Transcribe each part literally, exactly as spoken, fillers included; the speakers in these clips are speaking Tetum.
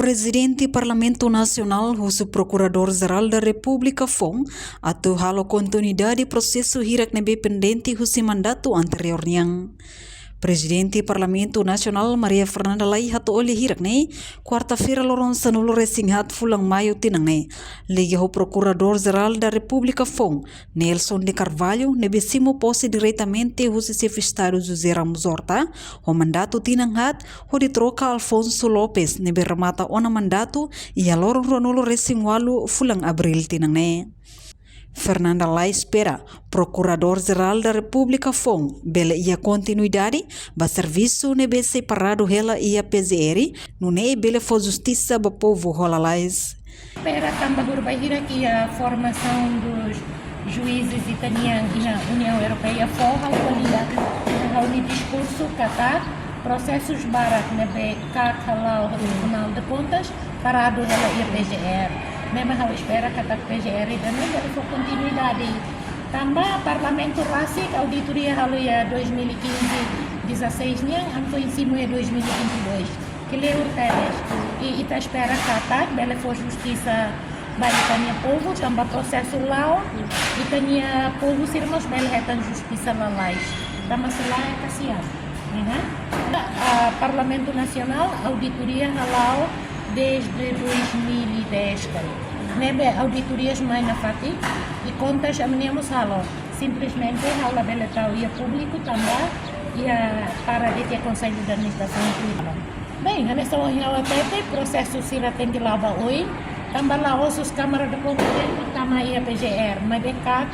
Prezidente Parlamentu Nasionál husu Prokuradór Jerál da Repúblika foun atu halo kontinuidade prosesu hirak ne'ebé pendente husi mandatu anteriór nian. Prezidente Parlamentu Nasionál Maria Fernanda Lay hato'o lia hirak ne'e, kuarta-feira loron sanulu-resin-haat fulan Maiu tinan ne'e, liga ho Prokuradór Jerál da Repúblika foun, Nelson de Carvalho, ne'ebé simu pose diretamente husi Xefe Estadu José Ramos Horta, ho mandatu tinan haat, hodi troka Alfonso Lopes, ne'ebé remata ona mandatu iha loron ruanulu-resin-ualu fulan Abríl tinan ne'e. Fernanda Lay espera Prokuradór Jerál da Repúblika foun bele iha kontinuidade ba servisu ne'ebé sei paradu hela iha P G R, nune'e bele fó justisa ba povu ho lalais. Espera tanba horibainhira iha formasaun dos juízes ita-nian iha Uniaun Europeia fó ha'u-nia, ha'u-nia diskursu katak prosesus barak ne'ebé KAK hala'o ho Tribunál de Contas paradu hela iha P G R. Ne'e mak ha'u espera katak P G R ida-ne'e bele fó kontinuidade. Tanba Parlamentu rasik auditoria halo iha dois mil e quinze, dezasseis nian, entaun foin simu iha dois mil e vinte e dois. Kleur tebes. I ita espera katak bele fó justisa ba ita-nia povu, tanba prosesu la'o, ita-nia povu sira mós bele hetan justisa lalais. Tanba se lae kasian. Uhum. Ah, Parlamentu Nasionál, auditoria hala'o desde dois mil e dez, kali. Ne'ebé auditorias mai nafatin, i kontas ami-nian mós halo. Simplesmente ha'u labele tau iha públiku tanba iha para de ter Konsellu de Administrasaun. Bem, hanesan ohin ha'u hatete, prosesu sira tenke la'o ba oin, tanba la'ós Kámara de Kompetente tama iha P G R, maibé KAK,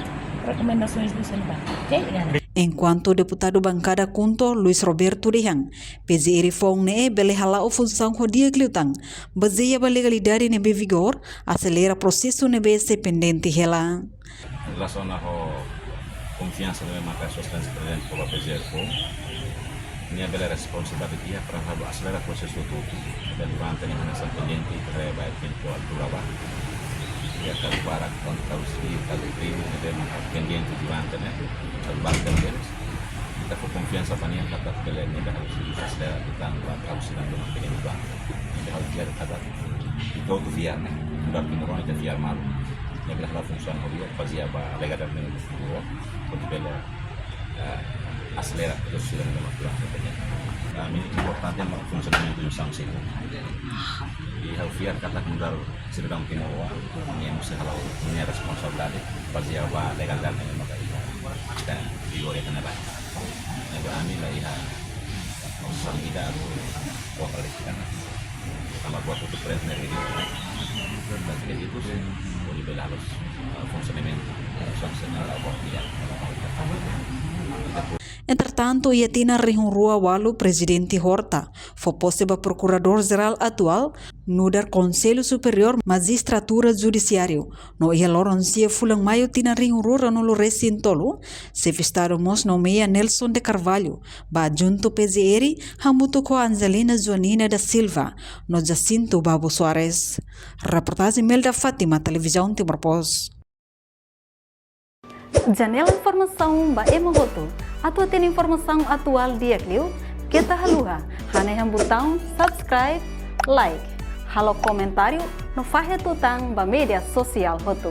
rekomendasoens do Senado. Ok? Obrigado. Enkuantu deputadu bankada KHUNTO, Luis Roberto dehan, P G R foun ne'e bele hala'o funsaun ho di'ak liután, bazeia ba legalidade ne'ebé vigór, aselera prosesu ne'ebé sei pendente hela. Relasiona ho konfiansa ne'ebé maka Sua Exelénsia Prezidente fó ba P G R foun, nia bele responsabilidade iha para halo aselera prosesu hotu-hotu ne'ebé durante ne'e hanesan pendente, ita haree ba eventuál dura ba. Iha kazu barak, kazu sivil, kazu krime ne'ebé maka pendente durante ne'e, kazu barak pendente. Ita fó konfiansa ba nia katak bele, nia bele halo servisu aselera, ita ba kazu sira ne'ebé maka pendente ba. Nia bele halo di'ak katak ita hotu fiar ne'e. Nu'udar Timoroan ita fiar malu. Nia bele halo funsaun ho di'ak, bazeia ba legalidade ne'ebé vigór, hodi bele, eh, aselera prosesu sira ne'ebé mak durante ne'e. Ami importante mak funsionamentu instituisaun sira. I ha'u fiar katak nu'udar sidadaun timoroan, nia mesti hala'o nia responsabilidade, bazeia ba legalidade ne'ebé maka iha, ita vigór iha ne'ebá. Ne'ebé ami la iha osan ida atu kota lesikan. Tanba buat hotu-hotu presidensi ne'e, presidensi itu sih, hodi bele halo, eh, funsionamentu, funsionamentu la buat dia. Entretantu, iha tinan rihun rua ualu Prezidente Horta fó pose ba Prokuradór Jerál atuál, nu'udar Konsellu Superiór Majistratura Judisiáriu, no iha loron sia fulan Maiu tinan rihun rua ruanulu-resin-tolu, Xefe Estadu mós nomeia Nelson de Carvalho ba adjuntu P G R, hamutuk ho Angelina Joanina da Silva no Jacinto Babo Soares. Reportajen Melda Fátima, Televizaun Timor Post. Janela informasaun ba ema hotu. Atu hatene informasaun atuál di'ak liu, keta haluha hanehan butaun subscribe, like, halo komentáriu no fahe tutan ba média sosiál hotu.